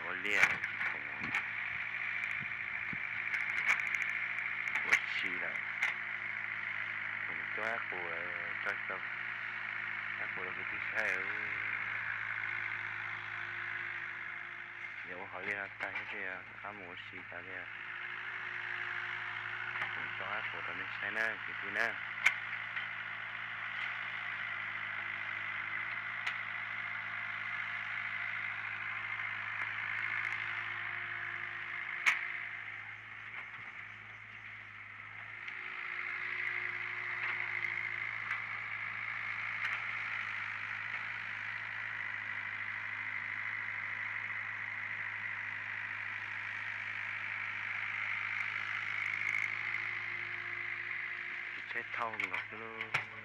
Ua liaj tsis khoom, ua si lawm. Khoom coj qus lawm, tso cov qus rau kwv tij saib. Yog ua hauj liaj no tag thiab ces rov qab mus ua si tas li. Tso qus rau nej saib na kwv tij na. Tsis tsheb thauj nkaus xwb lauj.